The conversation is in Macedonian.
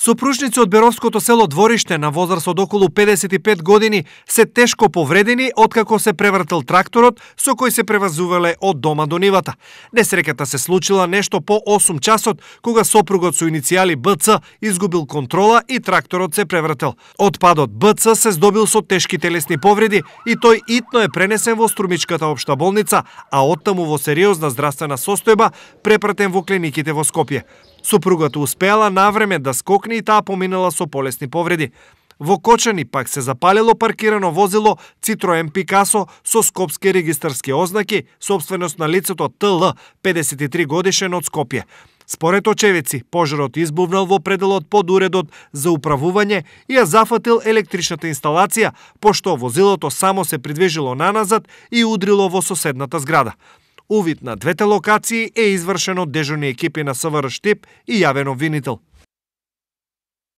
Сопружници од Беровското село Двориште на возраст од околу 55 години се тешко повредени откако се превртел тракторот со кој се превозувале од дома до нивата. Несреќата се случила нешто по 8 часот, кога сопругот со иницијали БЦ изгубил контрола и тракторот се превртел. Од падот БЦ се здобил со тешки телесни повреди и тој итно е пренесен во Струмичката општа болница, а оттаму во сериозна здравствена состојба препратен во клиниките во Скопје. Сопругата успеала навреме да скокне и таа поминала со полесни повреди. Во Кочани пак се запалило паркирано возило Citroen Picasso со скопски регистарски ознаки, собственост на лицето ТЛ, 53 годишен од Скопје. Според очевидци, пожарот избувнал во пределот под уредот за управување и ја зафатил електричната инсталација, пошто возилото само се придвижило наназад и удрило во соседната зграда. Увид на двете локации е извршен од дежурни екипи на СВР Штип и јавен обвинител.